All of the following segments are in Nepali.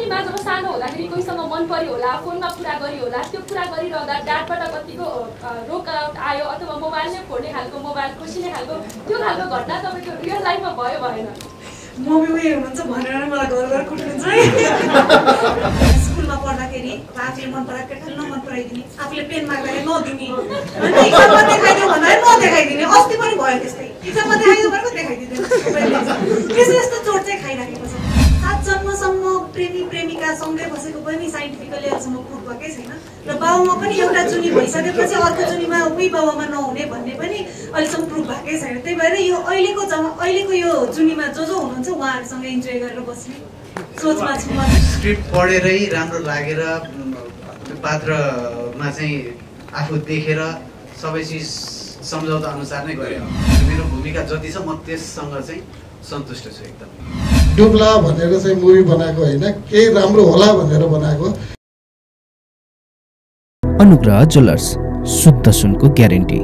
सुरुमा जब सानो हुँदाखेरि कोहीसँग मन पर्यो होला, फोनमा कुरा गर्यो होला, त्यो कुरा गरिरहँदा डाँटबाट कतिको रोकआउट आयो अथवा मोबाइल नै फोड्ने खालको, मोबाइल खोसिने खालको त्यो खालको घटना तपाईँको रियल लाइफमा भयो भएन? मम्मी उयो हुनुहुन्छ भनेर मलाई घर कुट्नुहुन्छ है। स्कुलमा पढ्दाखेरि आफूले मन पराएको केटाले नमन पराइदिने, आफूले पेन माग्दाखेरि नदिने, अनि इक्जाममा देखाइदियो भन्दाखेरि नदेखाइदिने। अस्ति पनि भयो त्यस्तै, इक्जाममा देखाइदियो भनेको देखाइदिँदैन। यस्तो चोट चाहिँ खाइराखेको छ। 7 जन्मसम्म प्रेमी प्रेमिका सँगै बसेको पनि साइन्टिफिकली अहिलेसम्म प्रुभ भएकै छैन र बाउमा पनि एउटा जुनी भइसकेपछि अर्को जुनीमा उही बाउमा नहुने भन्ने पनि अहिलेसम्म प्रुभ भएकै छैन। त्यही भएर यो अहिलेको यो जुनीमा जो हुनुहुन्छ उहाँहरूसँग इन्जोय गरेर बस्ने सोचमा छु म। स्क्रिप्ट पढेरै राम्रो लागेर त्यो पात्रमा चाहिँ आफू देखेर सबै चिज सम्झौता अनुसार नै गरे। मेरो भूमिका जति छ म त्यससँग चाहिँ सन्तुष्ट छु एकदम। डुब्ला भनेर चाहिँ मुभी बनाएको होइन, केही राम्रो होला भनेर बनाएको। अनुग्रह ज्वेलर्स, शुद्ध सुनको ग्यारेन्टी।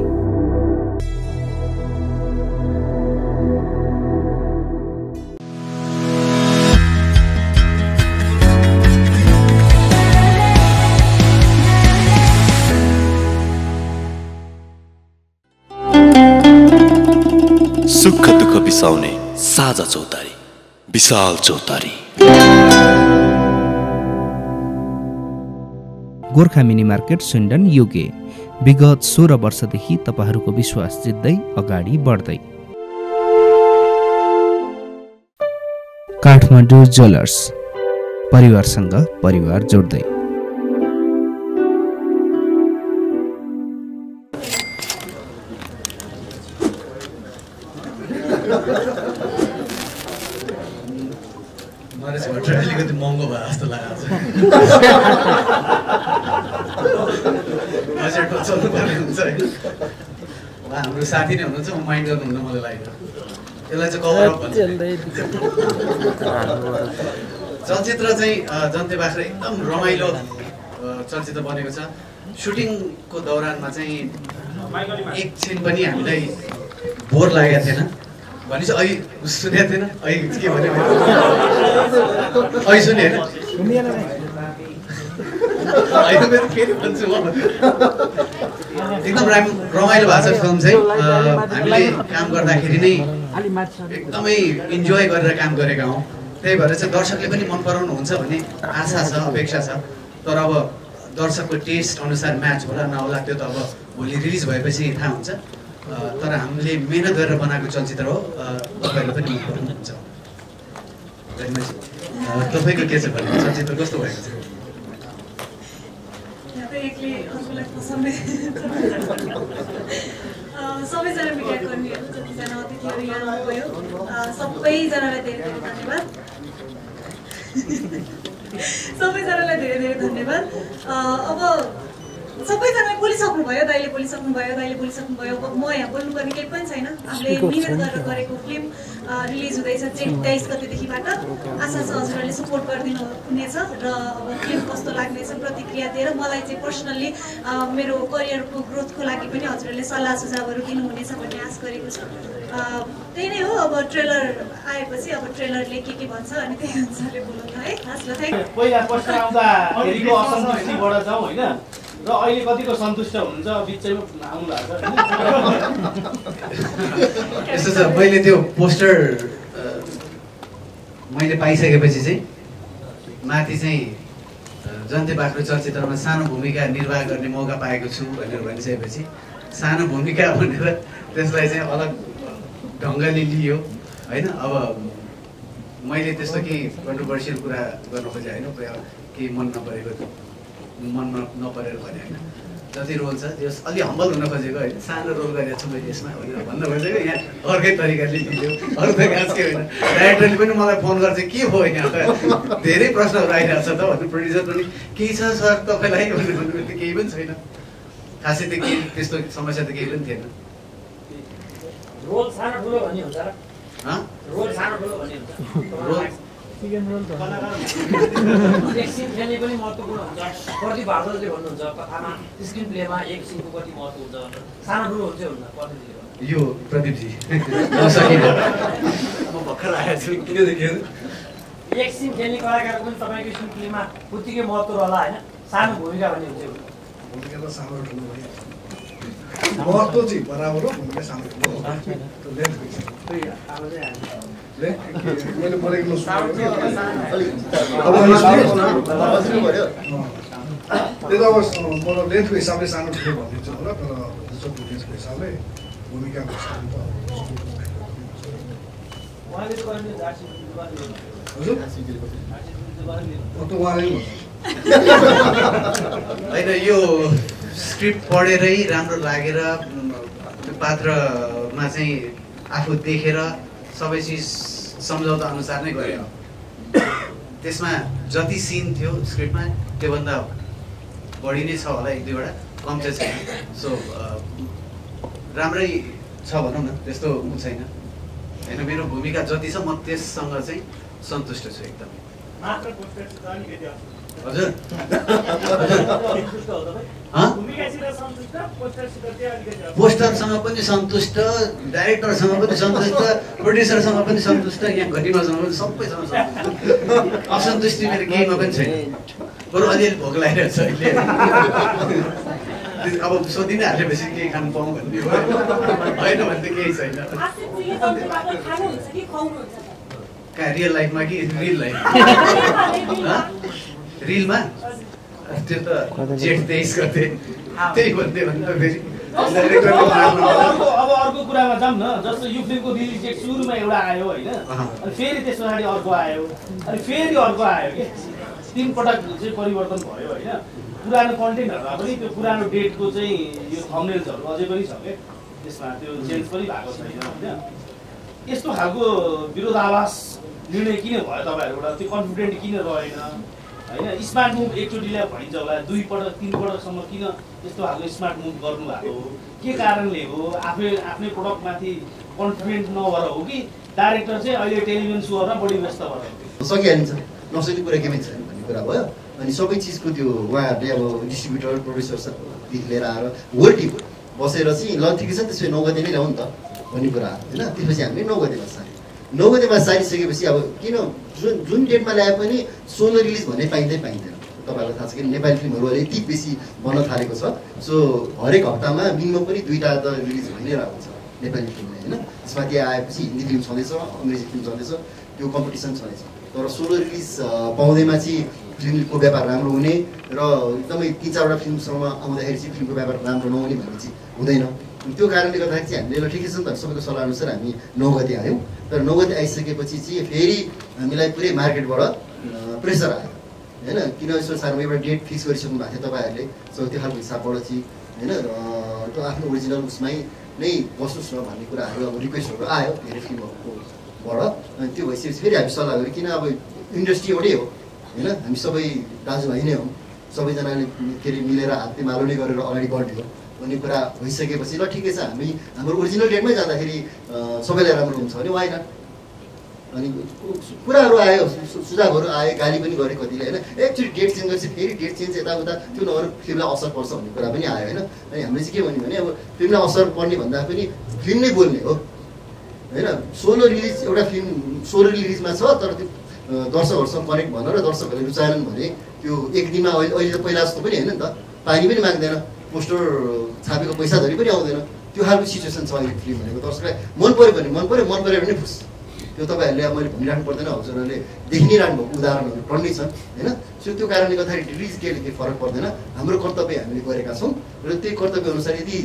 सुख दुःख बिसाउने साझा चौतारी, विशाल चौतारी। गोर्खा मिनी मार्केट सुन्दन युगे विगत 16 वर्षदेखि तपाईहरूको विश्वास जित्दै अगाडि बढ्दै। काठमाडौँ ज्वेलर्स, परिवारसँग परिवार जोड्दै। अलिकति महँगो भयो जस्तो लागेको छ। बजेट चल्नु पर्ने हुन्छ है। हाम्रो साथी नै हुनुहुन्छ, म माइन्ड गर्नुहुन्न मलाई लाग्यो। यसलाई चाहिँ कभर अप भन्छ। चलचित्र चाहिँ जन्ते बाख्रा एकदम रमाइलो चलचित्र बनेको छ। सुटिङको दौरानमा चाहिँ एकछिन पनि हामीलाई बोर लागेको थिएन। भनेपछि अहिले सुनेको थिएन, अहिले के भन्यो अहिले सुने होइन, अहिले फेरि भन्छु म। एकदम रमाइलो भएको छ फिल्म चाहिँ। हामीले काम गर्दाखेरि नै एकदमै इन्जोय गरेर काम गरेका हौँ। त्यही भएर चाहिँ दर्शकले पनि मन पराउनुहुन्छ भन्ने आशा छ, अपेक्षा छ। तर अब दर्शकको टेस्ट अनुसार म्याच होला नहोला त्यो त अब भोलि रिलिज भएपछि थाहा हुन्छ। तर हामीले मेहनत गरेर बनाएको चलचित्र हो, तपाईँहरूले पनि मन पराउनुहुन्छ। तपाईँको के छ भने चलचित्र कस्तो भएको छ? सबैजना मिडिया कर्मीहरू, जतिजना अतिथिहरू यहाँ आउनुभयो, सबैजनालाई धेरै धेरै धन्यवाद। सबैजनालाई धेरै धेरै धन्यवाद। अब सबैजनाले बोलिसक्नुभयो, दाइले बोलिसक्नुभयो। म यहाँ बोल्नुपर्ने केही पनि छैन। हामीले मिहिनेत गरेर गरेको फिल्म रिलिज हुँदैछ 23 गतेदेखिबाट। आशा छ हजुरहरूले सपोर्ट गरिदिनु हुनेछ र अब फिल्म कस्तो लाग्नेछ प्रतिक्रिया दिएर मलाई चाहिँ पर्सनल्ली मेरो करियरको ग्रोथको लागि पनि हजुरहरूले सल्लाह सुझावहरू दिनुहुनेछ भन्ने आश गरेको छु। त्यही नै हो। अब ट्रेलर आएपछि अब ट्रेलरले के भन्छ अनि त्यही अनुसारले बोलाउनु है। हस् ल, पहिला पोस्टर आउँदा हेरीको असन्तुष्टिबाट जाउँ होइन, र अहिले कतिको सन्तुष्ट हुनुहुन्छ बिचैमा आउनु भएको छ? यस्तो छ, मैले त्यो पोस्टर मैले पाइसकेपछि चाहिँ माथि चाहिँ जन्ते बाख्रो चलचित्रमा सानो भूमिका निर्वाह गर्ने मौका पाएको छु भनेर भनिसकेपछि सानो भूमिका भनेर त्यसलाई चाहिँ अलग ढङ्गले लियो होइन। अब मैले त्यस्तो केही कन्ट्रोभर्सियल कुरा गर्न खोजेँ होइन, केही मन नपरेर भने होइन। जति रोल छ त्यो अलि हम्बल हुन खोजेको होइन, सानो रोल गरेको छु मैले यसमा भनेर भन्न खोजेको। यहाँ अर्कै तरिकाले लियो, अरू त खास के होइन। डाइरेक्टरले पनि मलाई फोन गर्छ, के भयो यहाँ त धेरै प्रश्नहरू आइरहेको छ त भन्नु, प्रड्युसर पनि केही छ सर तपाईँलाई भनेर भन्नु, केही पनि छैन खासै, त केही त्यस्तो समस्या त केही पनि थिएन। रोल सानो ठुलो भन्ने हुन्छ र? रोल सानो ठुलो भन्ने हुन्छ? एक सिन खेल्ने पनि महत्त्वपूर्ण हुन्छ। प्रदीप भारद्वाजले भन्नुहुन्छ कथामा स्क्रिन प्लेमा एक सिनको कति महत्त्व हुन्छ, सानो ठुलो हुन्छ भन्दा यो प्रदीपजी म भर्खर आएको छु, किन देखियो एक सिन खेल्ने कलाकारको पनि तपाईँको स्क्रिन प्लेमा उत्तिकै महत्त्व रहला होइन सानो भूमिका भन्ने हुन्छ भूमिका त सानो ठुलो महत्त्व चाहिँ बराबर हो भूमिका सानो ठुलो मैले पढेको त्यो त अब म लेन्थको हिसाबले सानो ठुलो भनिदिन्छु होला तर जस्तो फुटेजको हिसाबले भूमिकाको हिसाबले त होइन यो स्क्रिप्ट पढेरै राम्रो लागेर त्यो पात्रमा चाहिँ आफू देखेर सबै चिज सम्झौता अनुसार नै गरे हो त्यसमा जति सिन थियो स्क्रिप्टमा त्योभन्दा बढी नै छ होला 1-2वटा कम चाहिँ छैन सो राम्रै छ भनौँ न त्यस्तो छैन होइन मेरो भूमिका जति छ म त्यससँग चाहिँ सन्तुष्ट छु एकदमै हजुर पोस्टरसँग पनि सन्तुष्ट डाइरेक्टरसँग पनि सन्तुष्ट प्रोड्युसरसँग पनि सन्तुष्ट यहाँ घटिमासँग पनि सबैसँग सन्तुष्ट असन्तुष्टि मेरो केहीमा पनि छैन बरु अलिअलि भोक लागिरहेको छ अहिले अब सोधि नै हालेपछि केही खानु पाऊँ भन्ने हो होइन भने त केही छैन कहाँ रियल लाइफमा कि रियल लाइफ रिलमा त्यो त जेठ 23 गते त्यही भन्दै भन्दा फेरि अब अर्को कुरामा जाऊँ न जस्तो यो फिल्मको रिलिज डेट सुरुमा एउटा आयो होइन अनि फेरि त्यस पछाडि अर्को आयो अनि फेरि अर्को आयो कि 3 पटक चाहिँ परिवर्तन भयो होइन पुरानो कन्टेन्टहरूमा पनि त्यो पुरानो डेटको चाहिँ यो थम्बनेल्सहरू अझै पनि छ क्या त्यसमा त्यो चेन्ज पनि भएको छैन होइन यस्तो खालको विरोधाभास निर्णय किन भयो तपाईँहरूबाट त्यो कन्फिडेन्ट किन रहेन होइन स्मार्ट मुभ एकचोटिलाई भनिन्छ होला 2 पटक 3 पटकसम्म किन यस्तो खालको स्मार्ट मुभ गर्नु भएको हो के कारणले हो आफ्नै प्रडक्टमाथि कन्फिडेन्ट नभएर हो कि डाइरेक्टर चाहिँ अहिले टेलिभिजन सोहरूमा बढी व्यस्त भएर सकिहालिन्छ नसक्ने कुरा केही छैन भन्ने कुरा भयो अनि सबै चिजको त्यो उहाँहरूले अब डिस्ट्रिब्युटर प्रोड्युसरदेखि लिएर आएर होल टिम बसेर चाहिँ ल ठिकै छ त्यसो 9 गते नै ल्याउँ नि त भन्ने कुरा होइन त्यसपछि हामीले 9 गतेमा सार्यौँ 9 गतेमा सारिसकेपछि अब किन जुन डेटमा ल्याए पनि सोलो रिलिज भन्ने पाइँदैन तपाईँहरूलाई थाहा छ कि नेपाली फिल्महरू अहिले यति बेसी बन्न थालेको छ सो हरेक हप्तामा मिनिमम पनि 2टा त रिलिज भइ नै रहेको छ नेपाली फिल्मले होइन त्यसमा त्यहाँ आएपछि हिन्दी फिल्म छँदैछ अङ्ग्रेजी फिल्म छँदैछ त्यो कम्पिटिसन छँदैछ तर सोलो रिलिज पाउँदैमा चाहिँ फिल्मको व्यापार राम्रो हुने र एकदमै 3-4वटा फिल्मसम्म आउँदाखेरि चाहिँ फिल्मको व्यापार राम्रो नहुने भन्ने चाहिँ हुँदैन त्यो कारणले गर्दाखेरि चाहिँ हामीले ल ठिकै छ नि त सबैको सल्लाह अनुसार हामी 9 गते आयौँ तर 9 गते आइसकेपछि चाहिँ फेरि हामीलाई पुरै मार्केटबाट प्रेसर आयो होइन किन यसो सानो एउटा डेट फिक्स गरिसक्नु भएको थियो तपाईँहरूले सो त्यो खालको हिसाबबाट चाहिँ होइन त्यो आफ्नो ओरिजिनल उसमै नै बस्नुहोस् न भन्ने कुराहरू अब रिक्वेस्टहरू आयो धेरै फिल्महरूकोबाट अनि त्यो भइसकेपछि फेरि हामी सल्लाह गऱ्यौँ किन अब इन्डस्ट्री एउटै हो होइन हामी सबै दाजुभाइ नै हौँ सबैजनाले के अरे मिलेर हातले मालो नै गरेर अगाडि बढ्यो भन्ने कुरा भइसकेपछि ल ठिकै छ हामी हाम्रो ओरिजिनल डेटमै जाँदाखेरि सबैलाई राम्रो हुन्छ भने वाइ नट अनि कुराहरू आयो सुझावहरू आयो गाली पनि गरे कतिले होइन एकचोटि डेट चेन्ज गरेपछि फेरि डेट चेन्ज यताउता त्यो नगरेर फिल्मलाई असर पर्छ भन्ने कुरा पनि आयो होइन अनि हामीले चाहिँ के भन्यो भने अब फिल्मलाई असर पर्ने भन्दा पनि फिल्म नै बोल्ने हो होइन सोलो रिलिज एउटा फिल्म सोलो रिलिजमा छ तर त्यो दर्शकहरूसँग कनेक्ट भन र दर्शकहरूले रुचाएनन् भने त्यो एक दिनमा अहिले त पहिला जस्तो पनि होइन नि त पानी पनि माग्दैन पोस्टर छापेको पैसा धरी पनि आउँदैन त्यो खालको सिचुएसन छ अहिले फिल्म भनेको दर्शकलाई मन पऱ्यो भने मन पऱ्यो भने खुस त्यो तपाईँहरूले अब मैले भनिराख्नु पर्दैन हजुरहरूले देखि नै राख्नु भएको उदाहरणहरू टन्नै छन् होइन सो त्यो कारणले गर्दाखेरि रिलिज डेटले केही फरक पर्दैन हाम्रो कर्तव्य हामीले गरेका छौँ र त्यही कर्तव्य अनुसार यदि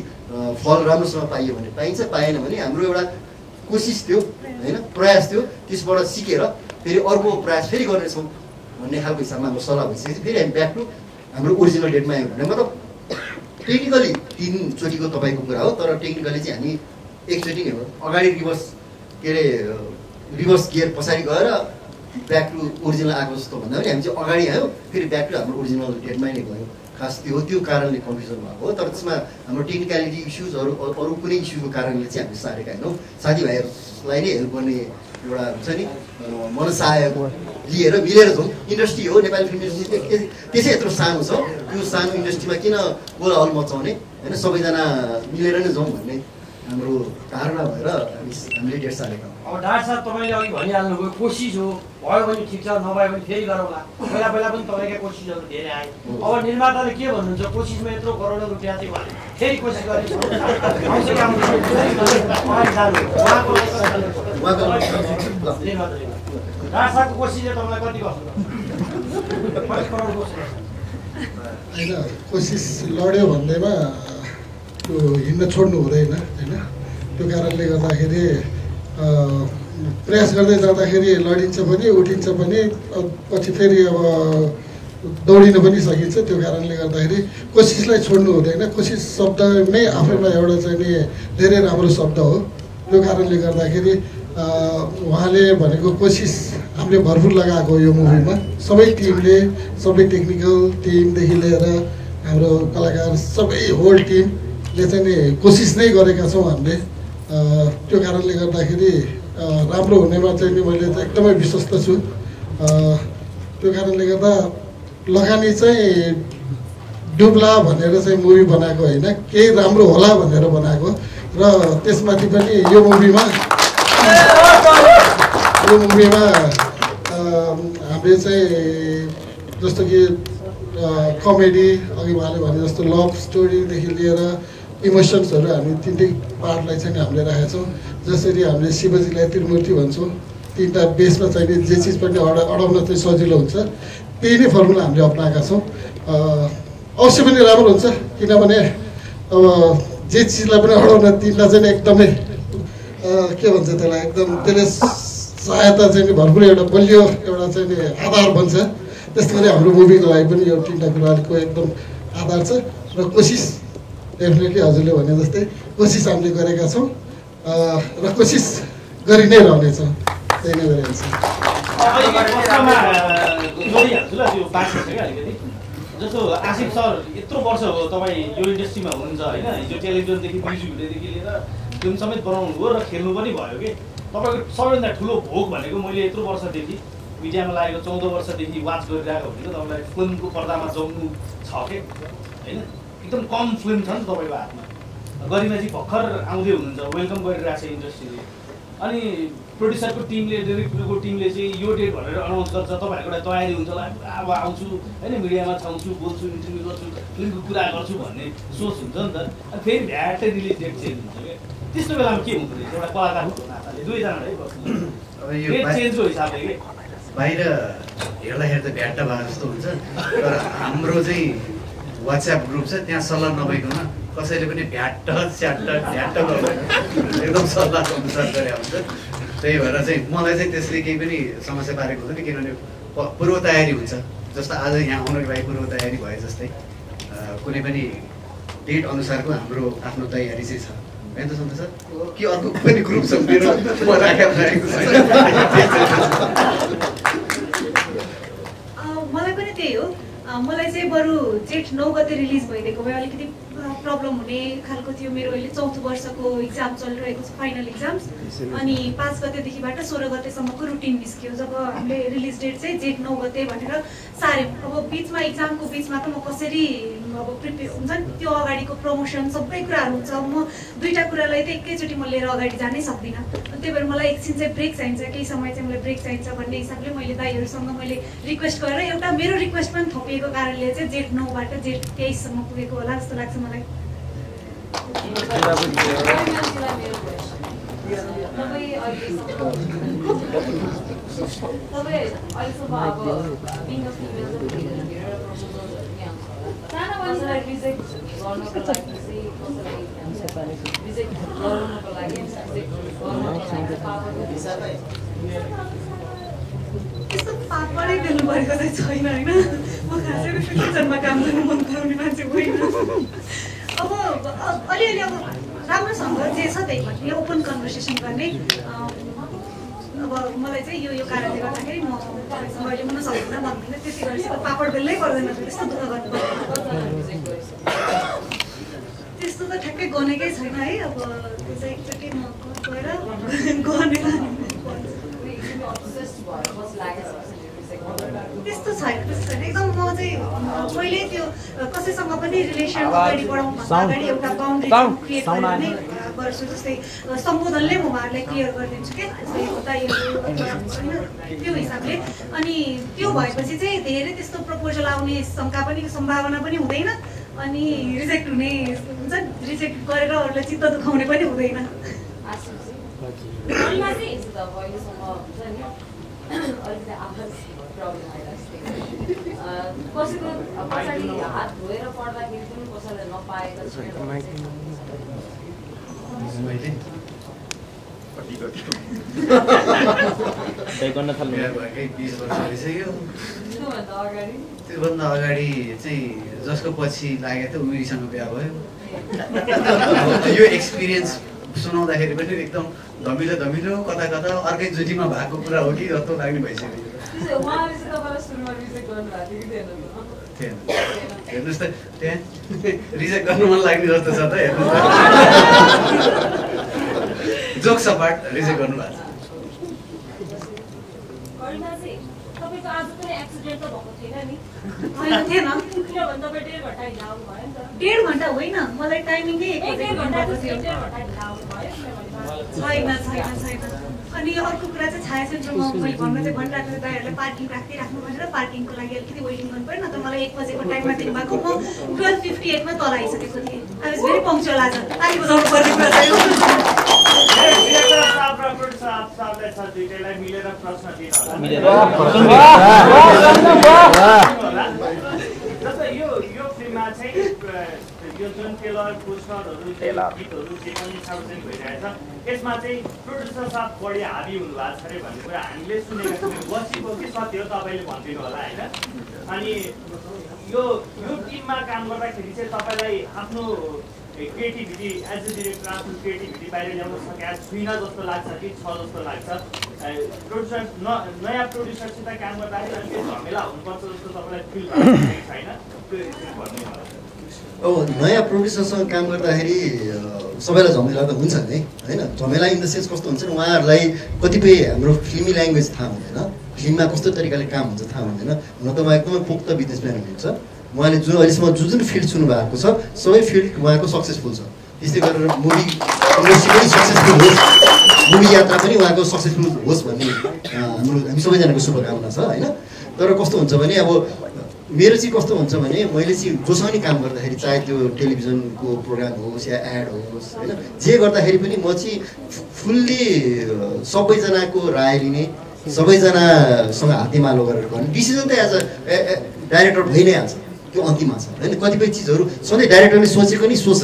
फल राम्रोसँग पाइयो भने पाइन्छ पाएन भने हाम्रो एउटा कोसिस थियो होइन प्रयास थियो त्यसबाट सिकेर फेरि अर्को प्रयास फेरि गर्नेछौँ भन्ने खालको हिसाबमा हाम्रो सल्लाह भइसकेपछि फेरि हामी ब्याक टु हाम्रो ओरिजिनल डेटमा आयौँ भने मतलब टेक्निकली 3 चोटिको तपाईँको कुरा हो तर टेक्निकली चाहिँ हामी एकचोटि नै हो अगाडि रिभर्स गियर पछाडि गएर ब्याक टु ओरिजिनल आएको जस्तो भन्दा पनि हामी चाहिँ अगाडि आयो फेरि ब्याक टु हाम्रो ओरिजिनल डेटमै नै गयो खास त्यो कारणले कन्फ्युजन भएको हो तर त्यसमा हाम्रो टेक्निकलिटी इस्युजहरू अरू कुनै इस्युको कारणले चाहिँ हामीले सारेका होइनौँ साथीभाइहरूलाई नै हेल्प गर्ने एउटा हुन्छ नि मनसाय लिएर मिलेर जाउँ इन्डस्ट्री हो नेपाली फिल्म इन्डस्ट्री त्यसै यत्रो सानो छ त्यो सानो इन्डस्ट्रीमा किन कोलाहल मचाउने होइन सबैजना मिलेर नै जाउँ भन्ने हाम्रो धारणा भएर हामीले डेट सारेका अब डाक्टर साहब तपाईँले अघि भनिहाल्नुभयो कोसिस हो भयो भने ठिक छ नभए पनि फेरि गरौँला पहिला पनि तपाईँका कोसिसहरू धेरै आए अब निर्माताले के भन्नुहुन्छ कोसिसमा यत्रो करोड रुपियाँ चाहिँ भने फेरि कोसिस गर्ने डाक्टर साहबको कोसिसले तपाईँलाई कति गर्छ होइन कोसिस लड्यो भन्दैमा त्यो हिँड्न छोड्नु हुँदैन होइन त्यो कारणले गर्दाखेरि प्रयास गर्दै जाँदाखेरि लडिन्छ पनि उठिन्छ पनि पछि फेरि अब दौडिन पनि सकिन्छ त्यो कारणले गर्दाखेरि कोसिसलाई छोड्नु हुँदैन कोसिस शब्द नै आफैमा एउटा चाहिँ नि धेरै राम्रो शब्द हो त्यो कारणले गर्दाखेरि उहाँले भनेको कोसिस हामीले भरपुर लगाएको यो मुभीमा सबै टिमले सबै टेक्निकल टिमदेखि लिएर हाम्रो कलाकार सबै होल टिमले चाहिँ नि कोसिस नै गरेका छौँ हामीले त्यो कारणले गर्दाखेरि राम्रो हुनेमा चाहिँ नि मैले चाहिँ एकदमै विश्वस्त छु त्यो कारणले गर्दा लगानी चाहिँ डुब्ला भनेर चाहिँ मुभी बनाएको होइन केही राम्रो होला भनेर बनाएको र त्यसमाथि पनि यो मुभीमा हामीले चाहिँ जस्तो कि कमेडी अघि उहाँले भने जस्तो लभ स्टोरीदेखि लिएर इमोसन्सहरू हामी तिनटै पार्टलाई चाहिँ हामीले राखेका छौँ जसरी हामीले शिवजीलाई त्रिमूर्ति भन्छौँ तिनवटा बेसमा चाहिँ जे चिज पनि अडाउन चाहिँ सजिलो हुन्छ त्यही नै फर्मुला हामीले अप्नाएका छौँ अवश्य पनि राम्रो हुन्छ किनभने अब जे चिजलाई पनि अडाउन तिनवटा चाहिँ एकदमै के भन्छ त्यसलाई एकदम त्यसले सहायता चाहिँ भरपुर एउटा बलियो एउटा चाहिँ आधार बन्छ त्यस्तै गरी हाम्रो मुभीको लागि पनि यो तिनवटा कुराको एकदम आधार छ र कोसिस डेफिनेटली हजुरले भने जस्तै कोसिस हामीले गरेका छौँ र कोसिस गरि नै रहनेछौँ त्यही नै गरिन्छ जस्तो आसिफ सर यत्रो वर्ष हो तपाईँ यो इन्डस्ट्रीमा हुनुहुन्छ होइन हिजो टेलिभिजनदेखि म्युजिक भिडियोदेखि लिएर फिल्म समेत बनाउनु भयो र खेल्नु पनि भयो कि तपाईँको सबैभन्दा ठुलो भोग भनेको मैले यत्रो वर्षदेखि मिडियामा लागेको 14 वर्षदेखि वाच गरिरहेको भनेको तपाईँलाई फिल्मको पर्दामा जम्नु छ कि होइन एकदम कम फिल्म छ नि तपाईँको हातमा गरिमाजी भर्खर आउँदै हुनुहुन्छ वेलकम गरिरहेको छ इन्डस्ट्रीले अनि प्रोड्युसरको टिमले डिरेक्टरको टिमले चाहिँ यो डेट भनेर अनाउन्स गर्छ तपाईँहरूको एउटा तयारी हुन्छ होला अब आउँछु होइन मिडियामा छाउँछु बोल्छु इन्टरभ्यू गर्छु फिल्मको कुरा गर्छु भन्ने सोच हुन्छ नि त अनि फेरि भ्याटै रिलिज डेट चेन्ज हुन्छ क्या त्यस्तो बेलामा के हुँदो रहेछ एउटा कलाकारको नाताले दुईजनालाई डेट चेन्जको हिसाबले कि बाहिर हेर्दाखेरि त भ्याट भए जस्तो हुन्छ तर हाम्रो चाहिँ वाट्सएप ग्रुप छ त्यहाँ सल्लाह नभइकन कसैले पनि भ्याट च्याट एकदम सल्लाह अनुसार गरे हुन्छ त्यही भएर चाहिँ मलाई चाहिँ त्यसले केही पनि समस्या पारेको हुँदैन किनभने पूर्व तयारी हुन्छ जस्तो आज यहाँ आउनको लागि पूर्व तयारी भए जस्तै कुनै पनि डेट अनुसारको हाम्रो आफ्नो तयारी चाहिँ छ होइन त सन्त सर कि अर्को पनि ग्रुप छ मेरो म राखेको छैन मलाई पनि त्यही हो मलाई चाहिँ बरु जेठ 9 गते रिलिज भइदिएको भए अलिकति प्रब्लम हुने खालको थियो मेरो अहिले 4थो वर्षको इक्जाम चलिरहेको छ फाइनल इक्जाम्स अनि 5 गतेदेखिबाट 16 गतेसम्मको रुटिन निस्क्यो जब हामीले रिलिज डेट चाहिँ जेठ 9 गते भनेर सार्यौँ अब बिचमा इक्जामको बिचमा त म कसरी अब प्रिपेयर हुन्छ नि त्यो अगाडिको प्रमोसन सबै कुराहरू हुन्छ म दुईवटा कुरालाई त एकैचोटि म लिएर अगाडि जानै सक्दिनँ त्यही भएर मलाई एकछिन चाहिँ ब्रेक चाहिन्छ केही समय चाहिँ मलाई ब्रेक चाहिन्छ भन्ने हिसाबले मैले दाइहरूसँग मैले रिक्वेस्ट गरेर एउटा मेरो रिक्वेस्ट पनि थपिएको कारणले चाहिँ जेठ 9बाट जेठ 23 सम्म पुगेको होला जस्तो लाग्छ मलाई त्यस्तो पापडै दिनु परेको चाहिँ छैन होइन म खासै किचनमा काम गर्नु मन पराउने मान्छे होइन अब अलिअलि अब राम्रोसँग जे छ त्यही भन्ने ओपन कन्भर्सेसन गर्ने अब मलाई चाहिँ यो कारणले गर्दाखेरि म तपाईँसँग अहिले हुन सक्दिनँ भन्दिनँ त्यति गरेपछि पापड बेल्लै पर्दैन त्यस्तो दुःख गर्नु त्यस्तो त ठ्याक्कै गनेकै छैन है अब त्यो चाहिँ एकचोटि म गएर गर्ने त्यस्तो छैन एकदम म चाहिँ मैले त्यो कसैसँग पनि रिलेसन अगाडि बढाउनुभन्दा अगाडि एउटा बााउन्ड्री क्रिएट गरेर नै गर्छु। जस्तै सम्बोधनले म उहाँहरूलाई क्लियर गरिदिन्छु क्या त्यो हिसाबले। अनि त्यो भएपछि चाहिँ धेरै त्यस्तो प्रपोजल आउने शङ्का पनि सम्भावना पनि हुँदैन अनि रिजेक्ट हुने हुन्छ रिजेक्ट गरेर अरूलाई चित्त दुखाउने पनि हुँदैन। कसैको पछाडि हात धोएर पढ्दाखेरि पनि कसैलाई नपाएको त्योभन्दा अगाडि चाहिँ जसको पछि लाग्यो त उनीसँग बिहा भयो। यो एक्सपिरियन्स सुनाउँदाखेरि पनि एकदम धमिलो धमिलो कता कता अर्कै जुटीमा भएको कुरा हो कि जस्तो लाग्ने भइसक्यो। हेर्नुहोस् त त्यहाँ रिजेक्ट गर्नु मन लाग्ने जस्तो छ त हेर्नुहोस् जोक सपाट रिजेक्ट गर्नु भएको छ। डेढ घन्टा होइन मलाई टाइमिङै छैन। अनि अर्को कुरा चाहिँ छाया सेन्टरमा मैले भन्न चाहिँ भनिरहेको छु दाइहरूले पार्किङ राख्नु भनेर पार्किङको लागि अलिकति वेटिङ गर्नु पऱ्यो न त मलाई 1 बजेको टाइममा दिनुभएको म 12:58 मा तल आइसकेको थिएँ। आई वाज भेरी पङ्क्चुअल आज। ताली बजाउनु पर्ने कुरा चाहिँ यो जुन टेलर पोस्टरहरू गीतहरू जे पनि सार्वजनिक भइरहेछ यसमा चाहिँ प्रोड्युसर साहब बढी हाबी हुनुभएको छ अरे भन्ने कुरा हामीले सुनेका छौँ। बसेको कि सत्य हो तपाईँले भनिदिनु होला होइन। अनि यो टिममा काम गर्दाखेरि चाहिँ तपाईँलाई आफ्नो क्रिएटिभिटी एज अ डिरेक्टर आफ्नो क्रिएटिभिटी बाहिर ल्याउन सकेका छुइनँ जस्तो लाग्छ कि छ जस्तो लाग्छ। प्रोड्युसर नयाँ प्रोड्युसरसित काम गर्दाखेरि अलिकति झमेला हुनुपर्छ जस्तो तपाईँलाई फिल भएको छैन? अब नयाँ प्रोड्युसरसँग काम गर्दाखेरि सबैलाई झमेला त हुन्छ नै होइन। झमेला इन द सेन्स कस्तो हुन्छ नि उहाँहरूलाई कतिपय हाम्रो फिल्मी ल्याङ्ग्वेज थाहा हुँदैन, फिल्ममा कस्तो तरिकाले काम हुन्छ थाहा हुँदैन। हुन त उहाँ एकदमै पोक्त बिजनेसम्यान हुनुहुन्छ। उहाँले जुन अहिलेसम्म जुन फिल्ड चुन्नु भएको छ सबै फिल्ड उहाँको सक्सेसफुल छ। त्यस्तै गरेर मुभी इन्डस्ट्री पनि सक्सेसफुल होस्, मुभी यात्रा पनि उहाँको सक्सेसफुल होस् भन्ने हामी सबैजनाको शुभकामना छ होइन। तर कस्तो हुन्छ भने अब मेरो चाहिँ कस्तो हुन्छ भने मैले चाहिँ जोसँग नि काम गर्दाखेरि चाहे त्यो टेलिभिजनको प्रोग्राम होस् या एड होस् होइन जे गर्दाखेरि पनि म चाहिँ फुल्ली सबैजनाको राय लिने, सबैजनासँग हातेमालो गरेर गर्ने। डिसिजन त एज अ डाइरेक्टर भइ नै हाल्छ, त्यो अन्तिममा छ होइन। कतिपय चिजहरू सधैँ डाइरेक्टरले सोचेको नि सोच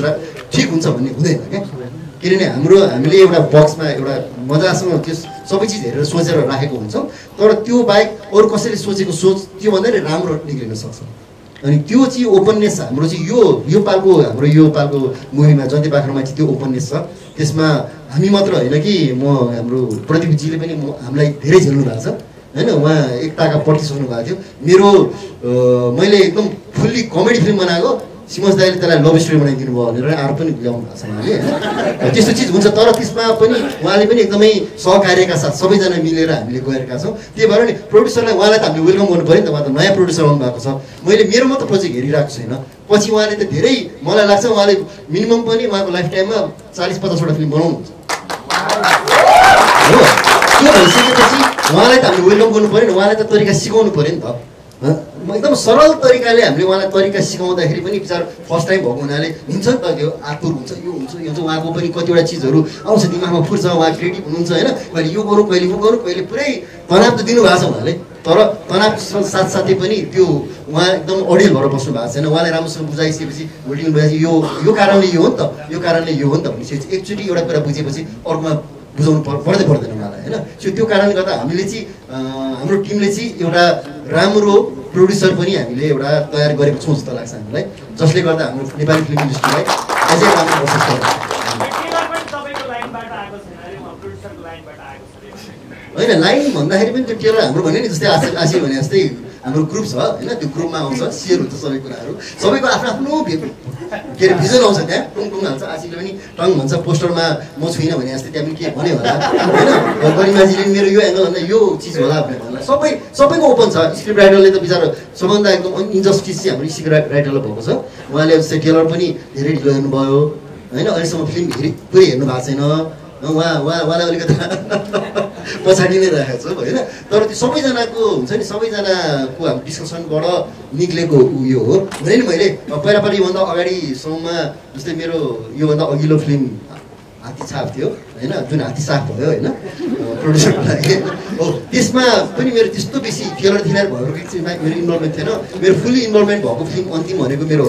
ठिक हुन्छ भन्ने हुँदैन क्या। किनभने हामीले एउटा बक्समा एउटा मजासँग त्यो सबै चिज हेरेर सोचेर राखेको हुन्छौँ, तर त्यो बाहेक अरू कसैले सोचेको सोच त्योभन्दा नि राम्रो निक्लिन सक्छ। अनि त्यो चाहिँ ओपननेस हाम्रो चाहिँ यो पालको हाम्रो यो पालको मुभीमा जन्ती पाखरमा चाहिँ त्यो ओपननेस छ। त्यसमा हामी मात्र होइन कि हाम्रो प्रदीपजीले पनि हामीलाई धेरै झेल्नु भएको छ होइन। उहाँ एकताका प्रतिसक्नु भएको थियो। मैले एकदम फुल्ली कमेडी फिल्म बनाएको सिमोज दाइले त्यसलाई लभ स्टोरी बनाइदिनु भयो भनेर आरोप पनि ल्याउनु भएको छ उहाँले होइन। त्यस्तो चिज हुन्छ तर त्यसमा पनि उहाँले पनि एकदमै सहकार्यका साथ सबैजना मिलेर हामीले गएका छौँ। त्यही भएर नि प्रोड्युसरलाई उहाँलाई त हामीले वेलकम गर्नु पऱ्यो नि त। उहाँ त नयाँ प्रोड्युसर आउनु भएको छ। मैले मेरो मात्र प्रोजेक्ट हेरिरहेको छैन, पछि उहाँले त धेरै मलाई लाग्छ उहाँले मिनिमम पनि उहाँको लाइफ टाइममा 40-50वटा फिल्म बनाउनुहुन्छ हो। त्यो भइसकेपछि उहाँलाई त हामीले वेलकम गर्नु पऱ्यो नि, उहाँलाई त तरिका सिकाउनु पऱ्यो नि त। एकदम सरल तरिकाले हामीले उहाँलाई तरिका सिकाउँदाखेरि पनि बिचार फर्स्ट टाइम भएको हुनाले हुन्छ नि त त्यो आतुर हुन्छ, यो हुन्छ यो हुन्छ। उहाँको पनि कतिवटा चिजहरू आउँछ दिमागमा फुर्छ, उहाँ क्रिएटिभ हुनुहुन्छ होइन। कहिले यो गरौँ कहिले वो गरौँ, कहिले पुरै तनाव त दिनुभएको छ उहाँले, तर तनाव साथसाथै पनि त्यो उहाँ एकदम अडियल भएर बस्नु भएको छैन। उहाँले राम्रोसँग बुझाइसकेपछि भोलि भएपछि यो कारणले यो हो नि त, यो कारणले यो हो नि त भनेपछि एकचोटि एउटा कुरा बुझेपछि अर्कोमा बुझाउनु पर्दैन उहाँलाई होइन। त्यो कारणले गर्दा हामीले चाहिँ हाम्रो टिमले चाहिँ एउटा राम्रो प्रोड्युसर पनि हामीले एउटा तयार गरेको छौँ जस्तो लाग्छ हामीलाई, जसले गर्दा हाम्रो नेपाली फिल्म इन्डस्ट्रीलाई अझै राम्रो प्रोसेस गर्छ होइन। लाइन भन्दाखेरि पनि त्यो टेलर हाम्रो भने नि जस्तै आशी भने जस्तै हाम्रो ग्रुप छ होइन। त्यो ग्रुपमा आउँछ, सेयर हुन्छ सबै कुराहरू, सबैको आफ्नो आफ्नो के अरे भिजन आउँछ त्यहाँ टुङ टुङ हाल्छ आशिकले पनि टङ भन्छ पोस्टरमा म छुइनँ भने जस्तै त्यहाँ पनि के भन्यो होला होइन गरिमाजीले पनि मेरो यो एङ्गल भन्दा यो चिज होला भनेर सबैको ओपन छ स्क्रिप्ट राइटरले त बिचरा सबभन्दा एकदम इन्जस्टिस चाहिँ हाम्रो स्क्रिप्ट राइटरले भएको छ उहाँले जस्तै टेलर पनि धेरै ढिलो हेर्नुभयो होइन अहिलेसम्म फिल्म पुरै हेर्नु भएको छैन उहाँलाई अलिकति पछाडि नै राखेको छ होइन तर त्यो सबैजनाको हुन्छ नि सबैजनाको हाम्रो डिस्कसनबाट निक्लेको उयो हो भने नि मैले पहिला योभन्दा अगाडिसम्ममा जस्तै मेरो योभन्दा अघिल्लो फिल्म हात्ती छाप थियो होइन जुन हात्ती साफ भयो होइन प्रड्युसरको लागि हो त्यसमा पनि मेरो त्यस्तो बेसी थिएटर भएको एकछिनमा मेरो इन्भल्भमेन्ट थिएन मेरो फुल्ली इन्भल्भमेन्ट भएको फिल्म अन्तिम भनेको मेरो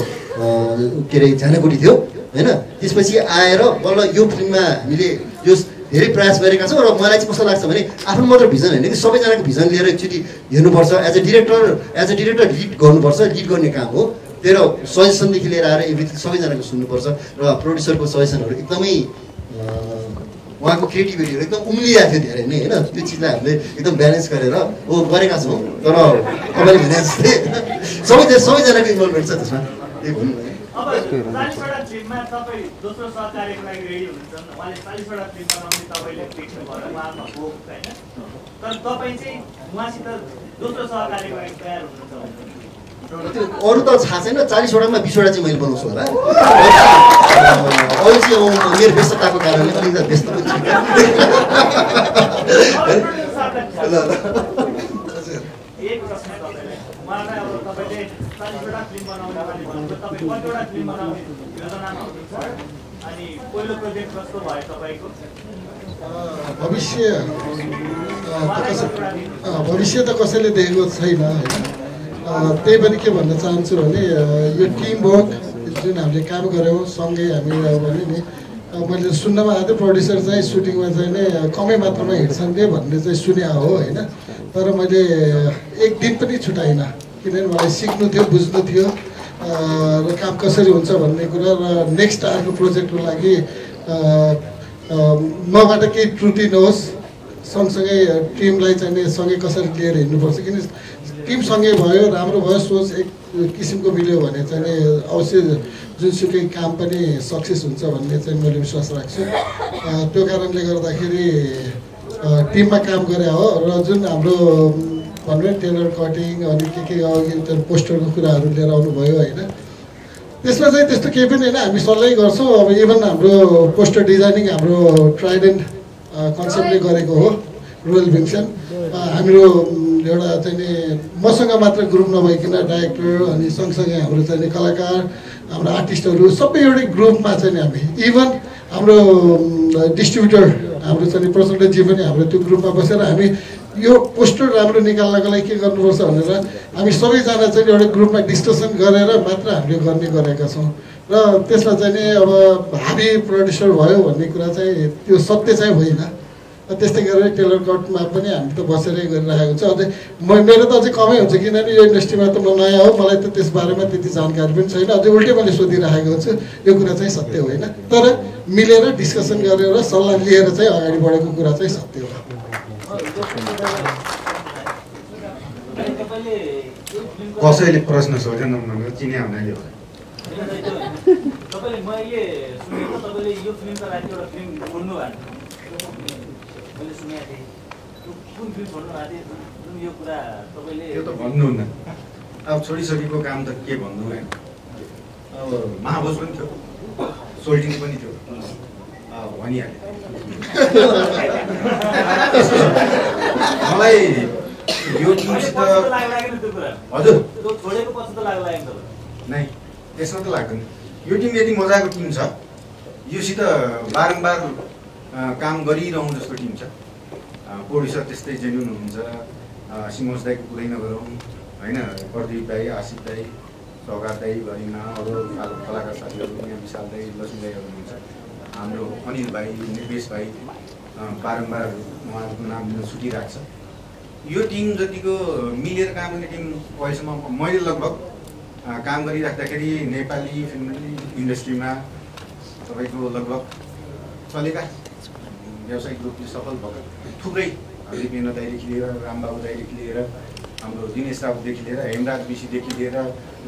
के अरे झानाकोटी थियो होइन त्यसपछि आएर बल्ल यो फिल्ममा हामीले यो धेरै प्रयास गरेका छौँ र मलाई चाहिँ कस्तो लाग्छ भने आफ्नो मात्र भिजन होइन कि सबैजनाको भिजन लिएर एकचोटि हेर्नुपर्छ एज अ डिरेक्टर लिड गर्नुपर्छ लिड गर्ने काम हो तेरो सजेसनदेखि लिएर आएर एभ्रिथिङ सबैजनाको सुन्नुपर्छ र प्रड्युसरको सजेसनहरू एकदमै उहाँको क्रिएटिभिटीहरू एकदम उम्लिरहेको थियो धेरै नै होइन त्यो चिजलाई हामीले एकदम ब्यालेन्स गरेर गरेका छौँ तर तपाईँले भने जस्तै सबैजनाको इन्भल्भमेन्ट छ त्यसमा त्यही भन्नु अब 40वटा फिल्ममा तपाईँ दोस्रो सहकार्यको लागि रेडी हुनुहुन्छ उहाँले 40वटा फिल्म बनाउने तपाईँले देख्नु भयो उहाँमा हो होइन तर तपाईँ चाहिँ उहाँसित दोस्रो सहकार्यको लागि तयार हुनुहुन्छ अरू त थाहा छैन 40वटामा 20वटा चाहिँ मैले बनाउँछु होला अरू चाहिँ मेरो व्यस्तताको कारणले अलिकति व्यस्त पनि छु एक प्रश्न तपाईँलाई उहाँलाई अब तपाईँले 40वटा फिल्म बनाउने तपाईँ कतिवटा फिल्म बनाउने योजनामा हुनुहुन्छ अनि पहिलो प्रोजेक्ट कस्तो भयो तपाईँको भविष्य त कसैले देखेको छैन होइन त्यही पनि के भन्न चाहन्छु भने यो टिम वर्क जुन हामीले काम गऱ्यौँ सँगै हामी भने नि मैले सुन्नमा आएको थिएँ प्रड्युसर चाहिँ सुटिङमा चाहिँ नै कमै मात्रामा हिँड्छन् रे भन्ने चाहिँ सुने हो होइन तर मैले एक दिन पनि छुटाइनँ किनभने मलाई सिक्नु थियो बुझ्नु थियो र काम कसरी हुन्छ भन्ने कुरा र नेक्स्ट अर्को प्रोजेक्टको लागि मबाट केही त्रुटि नहोस् सँगसँगै टिमलाई चाहिँ सँगै कसरी लिएर हिँड्नुपर्छ किन टिम सँगै भयो राम्रो भयो सोच एक किसिमको मिल्यो भने चाहिँ अवश्य जुनसुकै काम पनि सक्सेस हुन्छ भन्ने चाहिँ मैले विश्वास राख्छु त्यो कारणले गर्दाखेरि टिममा काम गरे हो र जुन हाम्रो भन्नु टेलर कटिङ अनि के अघि पोस्टरको कुराहरू लिएर आउनुभयो होइन त्यसमा चाहिँ त्यस्तो केही पनि होइन हामी सल्लाह गर्छौँ अब इभन हाम्रो पोस्टर डिजाइनिङ हाम्रो ट्राइडेन्ट कन्सेप्टले गरेको हो रोयल भिन्सन हाम्रो एउटा चाहिँ मसँग मात्र ग्रुप नभइकन डाइरेक्टर अनि सँगसँगै हाम्रो चाहिँ कलाकार हाम्रो आर्टिस्टहरू सबै एउटै ग्रुपमा चाहिँ हामी इभन हाम्रो डिस्ट्रिब्युटर हाम्रो चाहिँ प्रचण्डजी पनि हाम्रो त्यो ग्रुपमा बसेर हामी यो पोस्टर राम्रो निकाल्नको लागि के गर्नुपर्छ भनेर हामी सबैजना चाहिँ एउटा ग्रुपमा डिस्कसन गरेर मात्र हामीले गर्ने गरेका छौँ र त्यसमा चाहिँ नि अब भावी प्रड्युसर भयो भन्ने कुरा चाहिँ त्यो सत्य चाहिँ होइन त्यस्तै गरेर टेलर कटमा पनि हामी त बसेरै गरिरहेको छ अझै मेरो त अझै कमै हुन्छ किनभने यो इन्डस्ट्रीमा त म नयाँ हो मलाई त त्यसबारेमा त्यति जानकारी पनि छैन अझै उल्टै मैले सोधिरहेको हुन्छु यो कुरा चाहिँ सत्य होइन तर मिलेर डिस्कसन गरेर सल्लाह लिएर चाहिँ अगाडि बढेको कुरा चाहिँ सत्य हो कसैले प्रश्न सोध्यो नम्बर चिने हुनाले हो तपाईँले मैले सुनेको तपाईँले यो फिल्मका लागि एउटा फिल्म खोल्नु भएको मैले सुनेको थिएँ कुन फिल्म खोल्नु भएको थियो जुन यो कुरा तपाईँले त्यो त भन्नुहुन्न अब छोडिसकेको काम त के भन्नु होइन अब महाभोज पनि थियो सोल्टिङ पनि थियो भनिहालेँ मलाई यो टिमसित हजुर छोडेको पछि त लाग्ला नै त्यसमा त लाग्दैन यो टिम यति मजाको टिम छ योसित बारम्बार काम गरिरहँ जस्तो टिम छ प्रोड्युसर त्यस्तै जेन्युन हुनुहुन्छ सिमोस दाईको कुरै नगरौँ होइन प्रदीप दाई आशिष दाई सौगात दाई गरिमा अरू कलाकार साथीहरू यहाँ विशाल दाई लक्ष्मी दाईहरू हुनुहुन्छ हाम्रो अनिल भाइ निर्वेश भाइ बारम्बार उहाँहरूको नाम लिन छुटिरहेको छ यो टिम जतिको मिलेर काम गर्ने टिम अहिलेसम्म मैले लगभग काम गरिराख्दाखेरि नेपाली फिल्म इन्डस्ट्रीमा तपाईँको लगभग चलेका व्यावसायिक रूपले सफल भएको थुप्रै दिपेन्द्र दाईदेखि लिएर रामबाबु दाईदेखि लिएर हाम्रो दिनेश राउतदेखि लिएर हेमराज विशीदेखि लिएर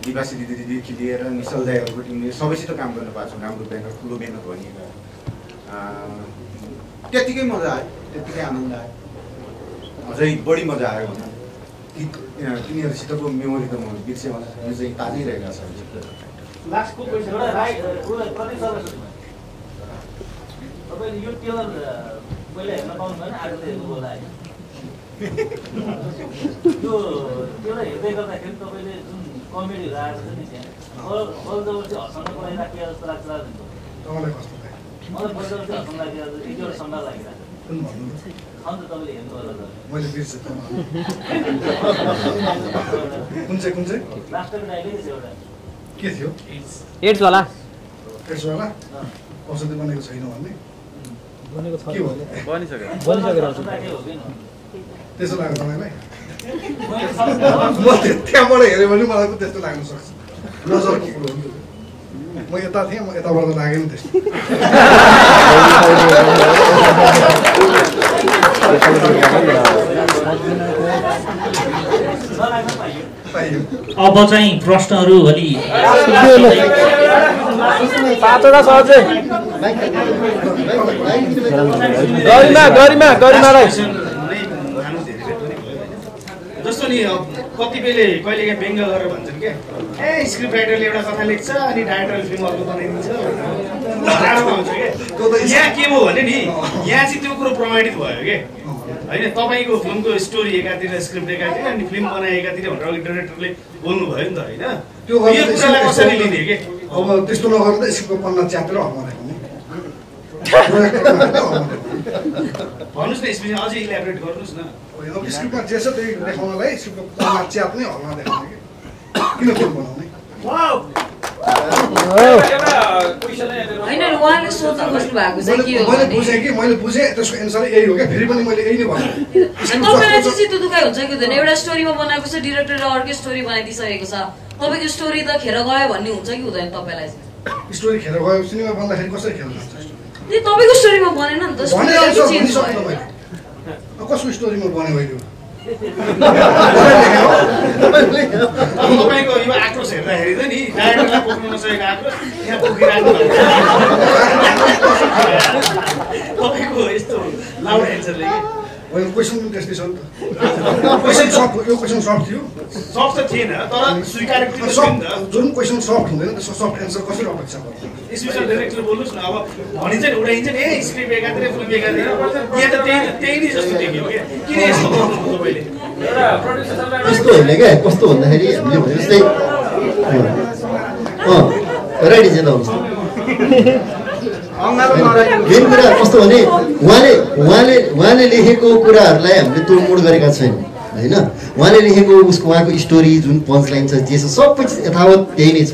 दिवासी दिदीदेखि लिएर निश्चल दाईहरूको टिमले सबैसित काम गर्न पाएको छौँ। राम्रो ब्यानर ठुलो ब्यानर भनिएको त्यत्तिकै मजा आयो, त्यत्तिकै आनन्द आयो, अझै बढी मजा आयो भनौँ। तिनीहरूसितको मेमोरी त म बिर्सेँ होला, यो चाहिँ ताजै रहेको छ। लास्टको क्वेसन एउटा प्रदीप सरलाई सोध्नु। तपाईँले यो टेलर पहिला हेर्न पाउनु भएन, आज हेर्नु होला होइन? त्यो टेलर हेर्दै गर्दाखेरि तपाईँले जुन कमेडीहरू आएको छ नि त्यहाँ बल जबरजस्ती हँसाउन पराइराखेको जस्तो लाग्छ दाजु? तपाईँलाई कस्तो मलाई बल जबरजस्ती हँसाउन लागेको एक एउटा सङ्घार लागिरहेको अन्त तपाईँले हेर्नु होला त? मैले बिर्सेँ। कुन चाहिँ लास्टको डाइलेग छ एउटा के थियो? एड्स वाला औषधि बनेको छैन भन्ने बनेको छ के बनिसक्यो त्यसो लाग्यो तपाईँलाई? म त्यहाँबाट हेऱ्यो भने मलाई पनि त्यस्तो लाग्न सक्छ। नजरको कुरो हो। म यता थिएँ, म यताबाट त लागेन त्यस्तो। अब चाहिँ प्रश्नहरू अलि जस्तो नि कतिपयले कहिलेकाहीँ व्यङ्ग गरेर भन्छन् क्या, ए स्क्रिप्ट राइटरले एउटा कथा लेख्छ अनि डाइरेक्टरले फिल्म अर्को बनाइदिन्छ टाढोमा हुन्छ क्या। यहाँ के भयो भने नि यहाँ चाहिँ त्यो कुरो प्रमाणित भयो क्या होइन? तपाईँको फिल्मको स्टोरी एकातिर, स्क्रिप्ट एकातिर, अनि फिल्म बनाए एकातिर भनेर अघि डाइरेक्टरले बोल्नु भयो नि त होइन? त्यो कुरालाई कसरी लिने के? अब त्यस्तो नगर्दा त स्क्रिप्टको पन्ना च्यातेर हमारेको नि भन्नुहोस् न, यसपछि अझै इलाबोरेट गर्नुहोस् न। स्क्रिप्टमा जे छ त्यही देखाउनलाई स्क्रिप्टको पन्ना च्यात्ने हल्ला देखाउने कि किन फिल्म बनाउने? होइन उहाँले सोध्नु खोज्नु भएको चाहिँ के हो? मैले बुझेँ त्यसको एन्सर यही हो क्या। फेरि पनि मैले यही नै भनेँ। तपाईँलाई चाहिँ चित्त दुखाइ हुन्छ कि हुँदैन? एउटा स्टोरीमा बनाएको छ, डिरेक्टरले अर्कै स्टोरी बनाइदिइसकेको छ, तपाईँको स्टोरी त खेर गयो भन्ने हुन्छ कि हुँदैन तपाईँलाई चाहिँ? स्टोरी खेर गयो सिनेमा बन्दाखेरि कसरी खेर जान्छ? तपाईँको स्टोरीमा बनेन नि त, स्टोरी अघि चेन्ज भयो। कसको स्टोरीमा बन्यो भयो? तपाईँको यो आक्रोश हेर्दाखेरि त नि डाइरेक्टरलाई पोख्नु नसकेको आक्रोश यहाँ पोखिराख्नु तपाईँको यस्तो लाउड एन्सरले क्वेसन पनि त्यस्तै छ नि त। क्वेसन सफ्ट, यो क्वेसन सफ्ट थियो? सफ्ट त थिएन तर स्वीकार जुन क्वेसन सफ्ट हुँदैन त्यसको सफ्ट एन्सर कसरी अपेक्षा गर्छ? स्पेसल डाइरेक्टर बोल्नुहोस् न। अब भनिन्छ नि उडाइन्छ नि, ए स्क्रिप्ट एकातिर फिल्म एकातिर, यहाँ त त्यही नै जस्तो देखियो क्या। किन यस्तो गर्नुभयो तपाईँले? त्यस्तो होइन क्या। कस्तो भन्दाखेरि हामीले भने जस्तै रेडी चाहिँ आउँछ मेन कुरा कस्तो भने उहाँले लेखेको कुराहरूलाई हामीले तोडमोड गरेका छैनौँ होइन? उहाँले लेखेको उहाँको स्टोरी जुन पन्च लाइन छ, जे छ, सबै यथावत त्यही नै छ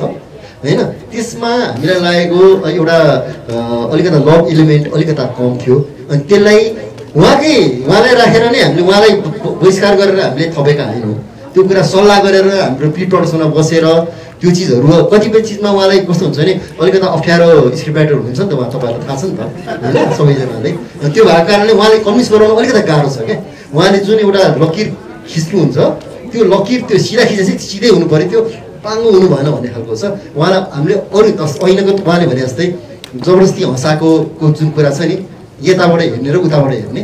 होइन? त्यसमा हामीलाई लागेको एउटा अलिकता लभ इलिमेन्ट अलिकता कम थियो, अनि त्यसलाई उहाँलाई राखेर नै हामीले उहाँलाई बहिष्कार गरेर हामीले थपेका होइनौँ। त्यो कुरा सल्लाह गरेर हाम्रो प्रि प्रडक्सनमा बसेर त्यो चिजहरू कतिपय चिजमा उहाँलाई कस्तो हुन्छ भने अलिकता अप्ठ्यारो स्क्रिप्ट राइटर हुनुहुन्छ नि त, उहाँ तपाईँहरूलाई थाहा छ नि त होइन? सबैजनाले त्यो भएको कारणले उहाँले कन्भिन्स गराउनु अलिकता गाह्रो छ क्या। उहाँले जुन एउटा लकिर खिच्नुहुन्छ त्यो लकिर त्यो सिधा खिचे चाहिँ सिधै हुनु पऱ्यो, त्यो पाङ्गो हुनु भएन भन्ने खालको छ। उहाँलाई हामीले अरू ऐनाको उहाँले भने जस्तै जबरजस्ती हँसाएको जुन कुरा छ नि, यताबाट हेर्ने र उताबाट हेर्ने,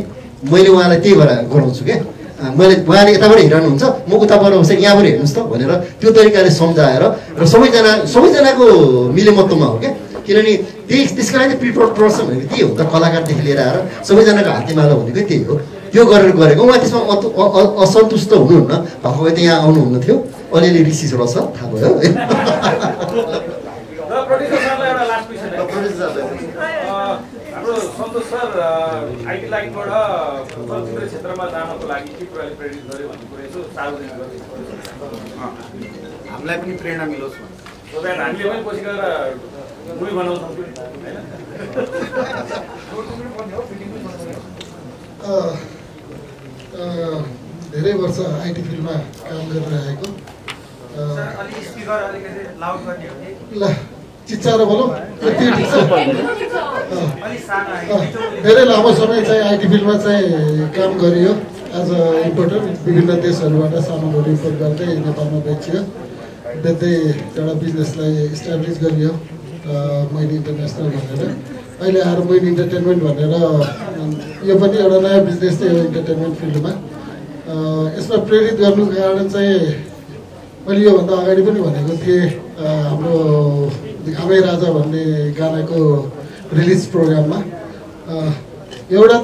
मैले उहाँलाई त्यही भएर गराउँछु क्या। उहाँले यताबाट हेरिरहनुहुन्छ, म उताबाट हुन्छ यहाँबाट हेर्नुहोस् त भनेर त्यो तरिकाले सम्झाएर र सबैजनाको मिलेमत्वमा हो क्या। किनभने त्यसको लागि प्रि प्रडक्सन भनेको त्यही हो त, कलाकारदेखि लिएर आएर सबैजनाको हातेमालो भनेको त्यही हो। त्यो गरेर गरेको उहाँ त्यसमा असन्तुष्ट हुनुहुन्न भएको भए त यहाँ आउनुहुन्न थियो। अलिअलि रिसिस रहेछ, थाहा भयो। हाम्रो सन्तोष सर आइटी लाइनबाट चलचित्र क्षेत्रमा जानको लागि के कुराले प्रेरित गर्यो भन्ने कुरा यसो सार्वजनिक गरिदिनु हामीलाई पनि प्रेरणा मिलोस् भनेर हामीले पनि कोसिस गरेर मुभी बनाउँछौँ होइन? धेरै वर्ष आइटी फिल्डमा काम गरिरहेको। ल चिच्चाएर बोलौँ, यति ठिक छ। धेरै लामो समय चाहिँ आइटी फिल्डमा चाहिँ काम गरियो। एज अ इम्पोर्टर विभिन्न देशहरूबाट सामानहरू इम्पोर्ट गर्दै नेपालमा बेचियो बेच्दै एउटा बिजनेसलाई इस्टाब्लिस गरियो मैले इन्टरनेसनल भनेर अहिले आएर मैले इन्टरटेनमेन्ट भनेर यो पनि एउटा नयाँ बिजनेस नै हो इन्टरटेनमेन्ट फिल्डमा यसमा प्रेरित गर्नुको कारण चाहिँ मैले योभन्दा अगाडि पनि भनेको थिएँ हाम्रो घामै राजा भन्ने गानाको रिलिज प्रोग्राममा एउटा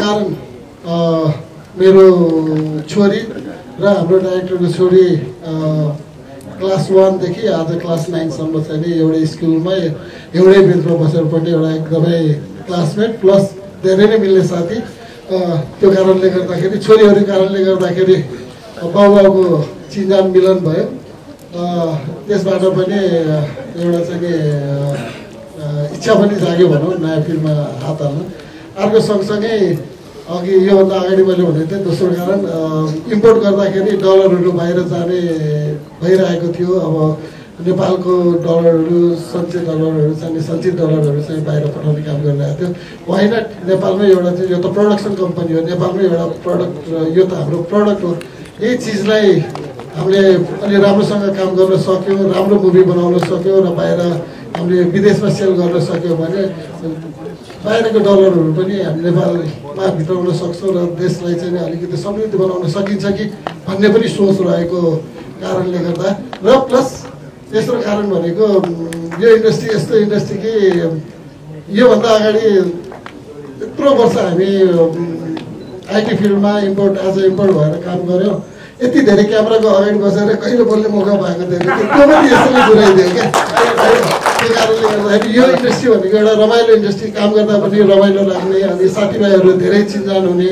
कारण मेरो छोरी र हाम्रो डाइरेक्टरको छोरी क्लास 1 देखि आज क्लास 9 सम्म चाहिँ नि एउटै स्कुलमा एउटै बेन्चमा बसेर पढ्ने एउटा एकदमै क्लासमेट प्लस धेरै नै मिल्ने साथी त्यो कारणले गर्दाखेरि छोरीहरूको कारणले गर्दाखेरि बाउको चिन्जान मिलन भयो त्यसबाट पनि एउटा चाहिँ नि इच्छा पनि जाग्यो भनौँ नयाँ फिल्ममा हात हाल्न अर्को सँगसँगै अघि योभन्दा अगाडि मैले भनेको थिएँ दोस्रो कारण इम्पोर्ट गर्दाखेरि डलरहरू बाहिर जाने भइरहेको थियो अब नेपालको डलरहरू सञ्चित डलरहरू चाहिँ बाहिर पठाउने काम गरिरहेको थियो होइन नेपालमै एउटा चाहिँ यो त प्रोडक्सन कम्पनी हो नेपालमै एउटा प्रडक्ट यो त हाम्रो प्रडक्ट हो यही चिजलाई हामीले अलि राम्रोसँग काम गर्न सक्यो राम्रो मुभी बनाउन सक्यो र बाहिर हामीले विदेशमा सेल गर्न सक्यो भने बाहिरको डलरहरू पनि हामी नेपालमा भित्राउन सक्छौँ र देशलाई चाहिँ अलिकति समृद्ध बनाउन सकिन्छ कि भन्ने पनि सोच रहेको कारणले गर्दा र प्लस तेस्रो कारण भनेको यो इन्डस्ट्री यस्तो इन्डस्ट्री कि योभन्दा अगाडि यत्रो वर्ष हामी आइटी फिल्डमा इम्पोर्ट एज अ इम्पोर्ट भएर काम गऱ्यौँ यति धेरै क्यामेराको अगाडि बसेर कहिले बोल्ने मौका भएको थियो त्यो पनि यसैले जुराइदियो क्या त्यो कारणले गर्दाखेरि यो इन्डस्ट्री भनेको एउटा रमाइलो इन्डस्ट्री काम गर्दा पनि रमाइलो लाग्ने अनि साथीभाइहरू धेरै चिन्जान हुने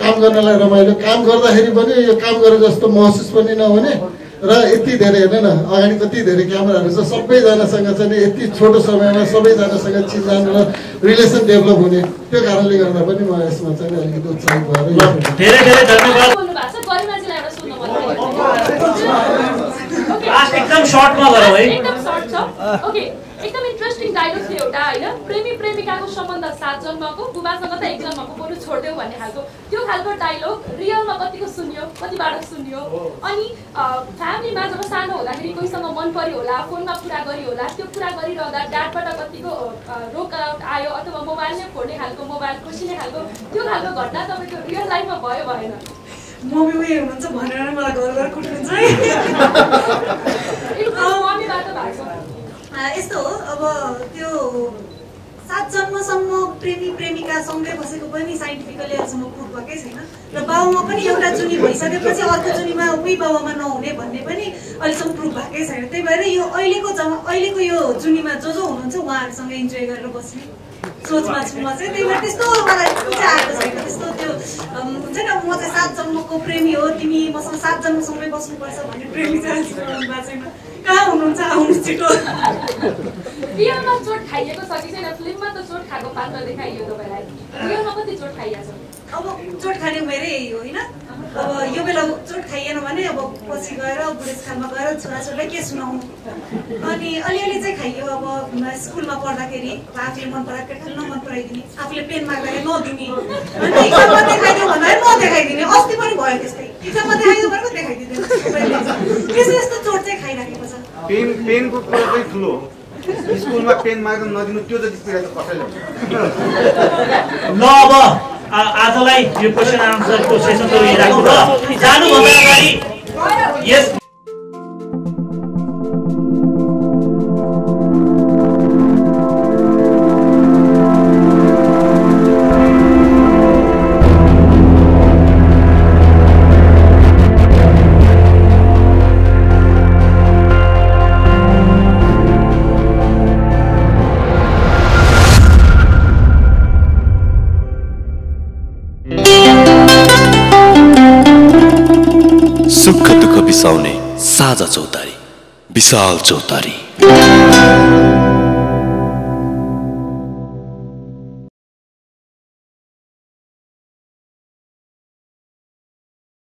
काम गर्नलाई रमाइलो काम गर्दाखेरि पनि यो काम गरे जस्तो महसुस पनि नहुने र यति धेरै हेर्नु न अगाडि कति धेरै क्यामेराहरू छ सबैजनासँग चाहिँ यति छोटो समयमा सबैजनासँग चिन्जान र रिलेसन डेभलप हुने त्यो कारणले गर्दा पनि म यसमा चाहिँ अलिकति उत्साहित भएर धेरै धेरै धन्यवाद एकदम सर्टमा गरौँ है एकदम सर्ट छ ओके एकदम इन्ट्रेस्टिङ डायलग थियो एउटा हैन प्रेमी प्रेमिकाको सम्बन्ध 7 जन्मको बुबासँग त 1 जन्मको बरु छोड्देऊ भन्ने खालको त्यो खालको डायलग रियलमा कतिको सुन्यो कतिबाट सुन्यो अनि फ्यामिलीमा जब सानो हुँदाखेरि कोहीसँग मन पर्यो होला फोनमा कुरा गरियो होला त्यो कुरा गरिरहँदा ड्याडबाट कतिको रोकआउट आयो अथवा मोबाइल नै फोड्ने खालको मोबाइल खोसिने खालको त्यो खालको घटना तपाईँको रियल लाइफमा भयो भएन मम्मी उयो हुनुहुन्छ भनेर मलाई घर कुट्नुहुन्छ है यस्तो हो अब त्यो 7 जन्मसम्म प्रेमी प्रेमिका सँगै बसेको पनि साइन्टिफिकली अहिलेसम्म प्रुभ भएकै छैन र बाउमा पनि एउटा जुनी भइसकेपछि अर्को जुनीमा उही बाउमा नहुने भन्ने पनि अहिलेसम्म प्रुभ भएकै छैन त्यही भएर यो अहिलेको यो जुनीमा जो हुनुहुन्छ उहाँहरूसँग इन्जोय गरेर बस्ने सोचमा छु म चाहिँ त्यही भएर त्यस्तो मलाई इच्छा आएको छैन त्यस्तो त्यो हुन्छ नि म चाहिँ 7 जन्मको प्रेमी हो तिमी मसँग 7 जन्मसँगै बस्नुपर्छ भन्ने प्रेमी चाहिँ छैन कहाँ हुनुहुन्छ आउनु छिटो रियलमा चोट खाइएको छ कि छैन फिल्ममा त चोट खाएको पात्र देखाइयो तपाईलाई रियलमा कति चोट खाइएको छ अब चोट खाने उमेरै यही हो होइन अब यो बेला चोट खाइएन भने अब पछि गएर बुढेसकालमा गएर छोराछोरीलाई के सुनाउनु अनि अलिअलि चाहिँ खाइयो अब स्कुलमा पढ्दाखेरि आफूले मन पराएको केटा नमन पराइदिने आफूले पेन माग्दाखेरि नदिने अनि इक्जाममा देखाइदियो भन्दाखेरि नदेखाइदिने अस्ति पनि भयो त्यस्तै इक्जाममा देखाइदियो भनेको देखाइदिँदैन त्यस्तो यस्तो चोट चाहिँ खाइराखेको छ पेनको कुरा चाहिँ ठुलो हो स्कुलमा पेन माग्दा नदिनु त्यो जति पीडा त कसैले ल अब आजलाई यो क्वेसन आन्सरको सेसन त राखौँ र जानुभन्दा अगाडि यस सुख दुःख बिसाउने साझा चौतारी विशाल चौतारी।